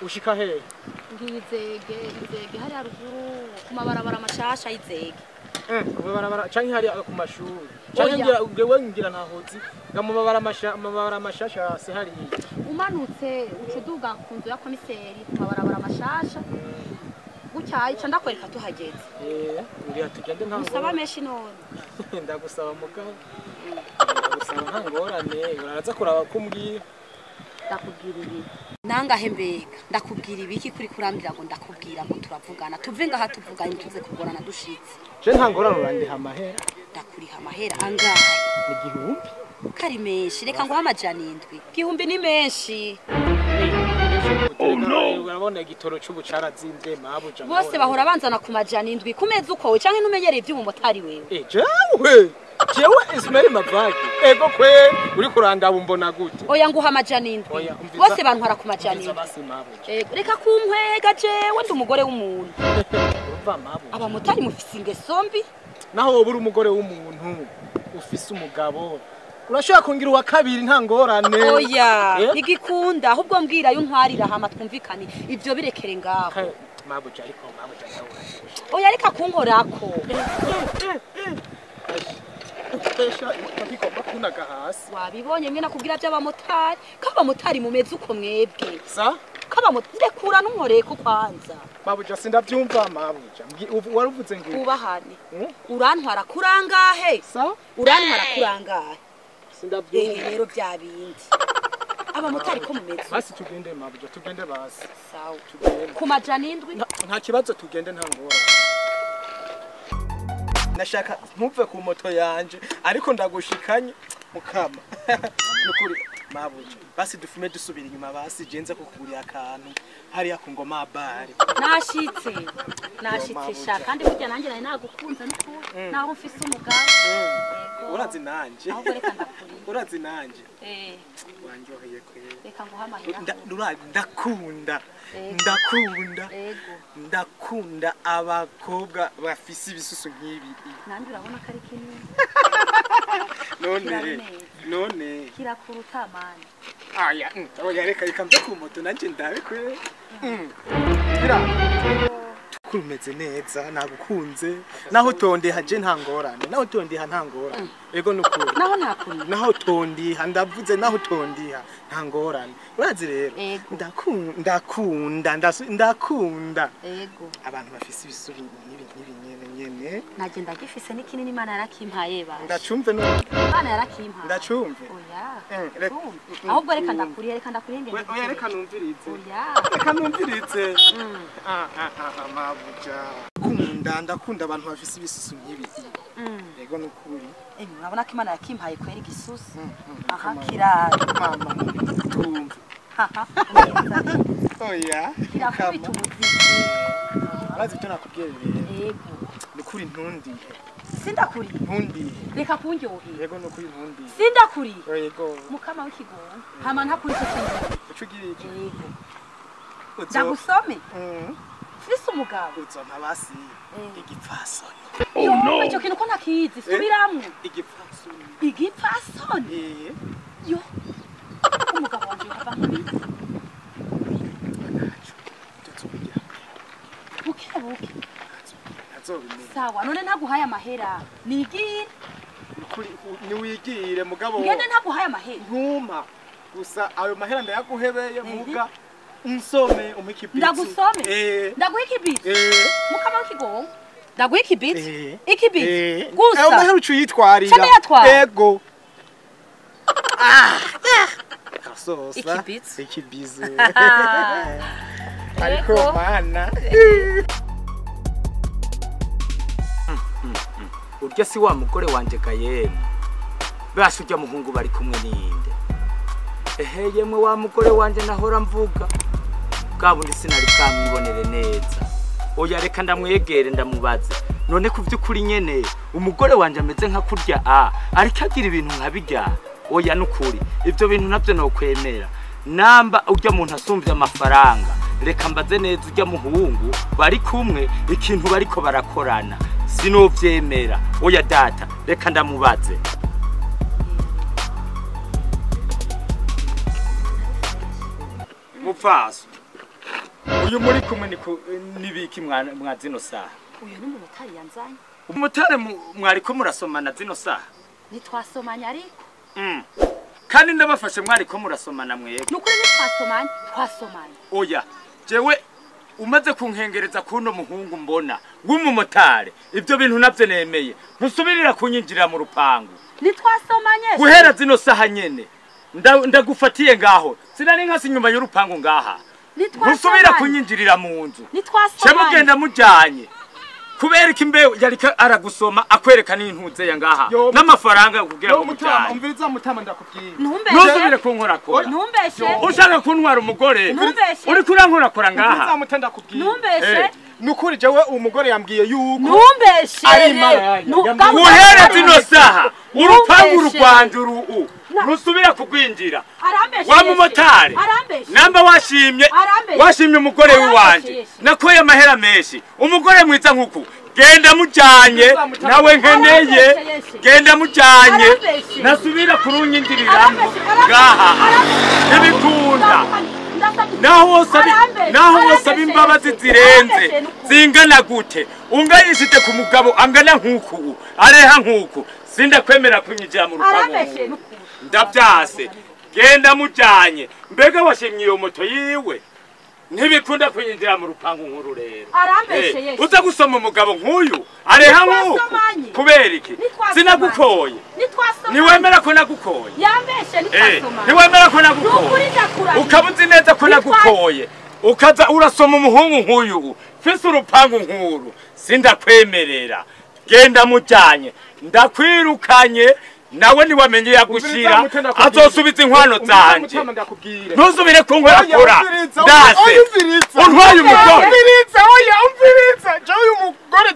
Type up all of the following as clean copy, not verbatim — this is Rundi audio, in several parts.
Ushika hehe? Ngizege, izege hari haruguru ku mabarabara mashasha y'izege. Ku mabarabara canke hari ku mashuri. Canke ngira wewe ngira ntahozi nga mu mabara mabara mashasha se hari. Umanutse ucuduga ku nzu ya komiseri ku mabarabara mashasha. Gucyaye ca ndakwereka tuhageze. Uriya tugende nta ngorane. Usaba menshi none. Ndagusaba mugabo. Ndagusaba nta ngorane, uraza kuraba kumbwira. Ndakubwira ibi. Nangahe mbega ndakubwira ibiki kuri kurambira ngo ndakubwira ngo turavugana tuve ngaha tuvuganye tuze kugorana dushitse. Je nta ngorane urandiha amahera. Ndakuriha amahera angahe? Ni 1000. Kari menshi reka nguha 700. 1000 ni menshi. Oh no. Urabona igitoro cy'ubucara zimvye mabuja. Bose bahora banzana ku 700 ku mezi uko canke numenyereye iby'umumotari wewe. Jewe. Jewe Ismail Mavaki. Ego kwe uri kurandaba umbona gute? Oya nguha 700. Bose bantwara ku 700. Reka kunkwega jewe ndi umugore w'umuntu. Urumva mabuja. Abamotari mufise ingeso mbi. Naho wowe uri umugore w'umuntu ufise umugabo. Urashobora kungira uwa kabiri nta ngorane. Oya, nigikunda ahubwo mbwira yo ntwarira hama twumvikane ivyo birekere ngaho. Mabuja ariko mabuja nawe. Oya reka kunkorako. Pesha ikigomba kunaga hasi. Wabibonye mwe nakubwira by'abamotari, k'abamotari mumeze uko mwebwe. Sa? K'abamotari ndekura n'unkoreko kwanza. Mabuja sindavyumva mabuja. Waruvuze ngo ubahane. Urantwara kurangahe? Sa? Urantwara kurangahe? Sindavyumva. Rero bya bindi. Abamotari ko mumeze. Basi tugende mabuja, tugende basi. Sawa. Tugende. Ku 700? Nta kibazo tugende nta ngorane. Nashaka ntuve ku moto yanje ariko ndagushikanye mukama. Nukuri mabuja. Basi dufume dusubira inyuma basi jenze kukugurira akantu hariya ku ngoma bare. Nashitse. Nashitse sha kandi burya nanjye nari nagukunze nuko naho mfise umugabo. Urazi nanje. Ahubwo reka ndakuriye. Urazi nanje. Wanjoheye kwe. Reka nguha amahera. Ndakunda. Ndakunda. Ndakunda abakobwa bafise ibisusu nk'ibi. Nandi urabona ko ari kinini. None. None. Kirakuruta mani. Aya, oya reka mve ku moto nanje ndabe kwe. Bira. Kurumeze neza nagukunze naho tondiha je nta ngorane naho tondiha nta ngorane ego nukuri naho ntakuri naho tondiha ndavuze naho tondiha nta ngorane urazi rero ndakunda ndakunda ego abantu bafise ibisubi n'ibi n'ibi nyene nyene naje ndagifise n'ikinini Imana yarakimpaye ba ndacumve no Imana yarakimpaye ndacumve oya ahubwo reka ndakuriye reka ndakuriye ngende oya reka numvirize oya reka numvirize mabuja kunda ndakunda abantu bafise ibisusu nk'ibi yego nukuri urabona ko Imana yakimpaye kwera igisusu aha kirara mama tumve oya kirakubita ubuzima urazi ibyo nakubwiye rero yego nukuri ntundihe sindakuriye ntundihe reka kunyohera yego nukuri ntundihe sindakuriye yego mukama w'ikigongo hama ntakuri icyo kintu ucugira iki yego ndagusome Fise umugabo uzompa basi igipfasoni. Oh no. Icyo kintu ko ntakizi subiramwe. Igipfasoni. Igipfasoni? Yo. Umugabo wanje hava nkizi. Buke buke. Ntazobimenya. Sawa none ntaguhaye amahera. Nigire. Nukuri niwigire mugabo. Ngende ntaguhaye amahera. Ntuma. Gusa ayo mahera ndayaguhebeye muga. Nsome umikibitsi. Ndagusome. Ndaguha ikibitsi. Mukama w'ikigongo. Ndaguha ikibitsi. Ikibitsi. Gusa. Ayo mahera ucuyitwarira. Cyane yatwara. Ego. Kasosa. Ikibitsi. Ikibizu. Ariko mana. Urya si wa mugore wanje gayemwe. Basi urya muhungu bari kumwe ninde. Ehe yemwe wa mugore wanje nahora mvuga. Bwabundi sinari bwamwibonere neza. Oya reka ndamwegere ndamubaze. None ku vy'ukuri nyene umugore wanje ameze nka kurya a ariko agira ibintu nka bijya. Oya nukuri ivyo bintu navyo no kwemera. Namba urya muntu asumvye amafaranga reka mbaze neza urya muhungu bari kumwe ikintu bariko barakorana sinovyemera. Oya data reka ndamubaze. Mupfaso. Uyu muri kumwe nibiki mwa zino saha? Uyu ni umumotari yanzanye. Umumotari mwariko murasomana zino saha? Nitwasomanye ariko. Kandi ndabafashe mwariko murasomana mwebwe. Nukuri nitwasomanye, twasomanye. Oya, jewe umaze kunkengereza kuno muhungu mbona w'umumotari, ibyo bintu navyo nemeye. Ntusubirira kunyinjirira mu rupangu. Nitwasomanye. Guhera zino saha nyene ndagufatiye ngaho. Sinari nkasi inyuma y'urupangu ngaha. Ntusubira kunyinjirira mu nzu. Nitwasomanye. Mugenda mujanye. Kubera iki mbe yariko aragusoma akwereka n'intuze ya ngaha n'amafaranga kugira ngo mutane. Umviriza mutama ndakubwira. Ntusubire kunkorakora. Ntumbeshe. Ushaka kuntwara umugore. Uri kurankorakora ngaha. Umviriza mutama ndakubwira. Ntumbeshe. Nukuri jewe umugore yambwiye yuko ntumbeshe. Ari maraya. Guhera zino saha urupangu rwanje uru ntusubira kugwinjira. Wa mumotari namba washimye washimye umugore wiwanje nakoye amahera menshi umugore mwiza nkuku genda mujanye nawe nkeneye genda mujanye nasubira kurunyinjiriramo ngaha ntibikunda. Naho wosaba imbabazi zirenze zingana gute ungayishite ku mugabo angana nkuku areha nkuku sindakwemera kunyinjira mu rupangu. Ndabyase genda mujanye mbega washimye iyo moto yiwe ntibikunda kunyinjira mu rupangu nkuru rero. Uza gusoma umugabo nk'uyu areha nkuku kubera iki? Sinagukoye. Niwemera ko nagukoye. Niwemera ko nagukoye. Ukabuzi neza ko nagukoye. Ukaza urasoma umuhungu nk'uyu fise urupangu nkuru sindakwemerera. Genda mujanye ndakwirukanye. Nawe niwamenye yagushira azosubiza inkwano zanje. Ntuzubire kunkorakora. Ndase. Untwaye umugore.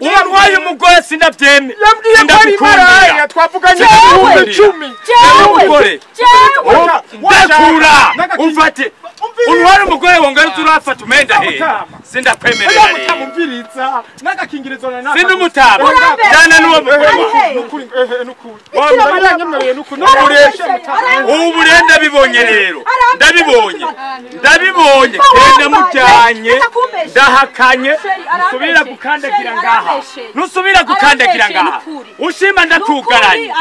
Untwaye umugore sindabyemeye. Sindakukundira. Twavuganye 10,000. Umugore. Ndakura. Umfate. Untwaye umugore wongera urafata umenda he. Sindakwemerera. Umviriza. Nagakingirizo na. Sindumutaba. Jana n'uwo mugore. Nukuri nukuri. Ubu ndabibonye rero ndabibonye genda mujanye ndahakanye nusubira gukandagira ngaha nusubira gukandagira ngaha ushima ndakugaranye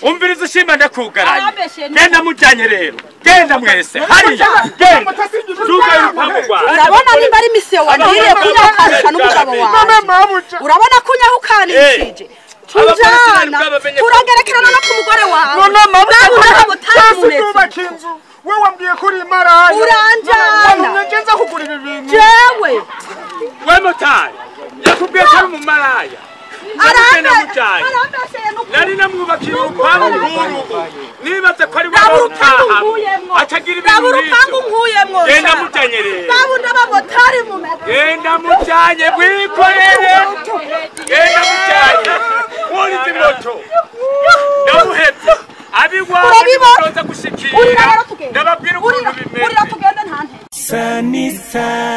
umviriza ushima ndakugaranye genda mujanye rero genda mwese hariya genda urabona nimba ari misiyo wandiriye kunyahukanisha n'umugabo wawe urabona kunyahukanishije tujana turagerekerana no ku mugore wawe. None mabuja wewe wambwiye ko uri maraya uranjana ngenza kugura ibi bintu jewe we motari yakubwiye ko ari umumaraya nari namwubakiye urupangu nk'uru nibaze ko ari wowe utaha atagira ibintu nk'ibyo genda mujanye rero genda mujanye bwikorere genda mujanye wurize moto ndamuhevye abiwawe nibaza gushikira ndababwira ukuntu bimeze. Sunny side.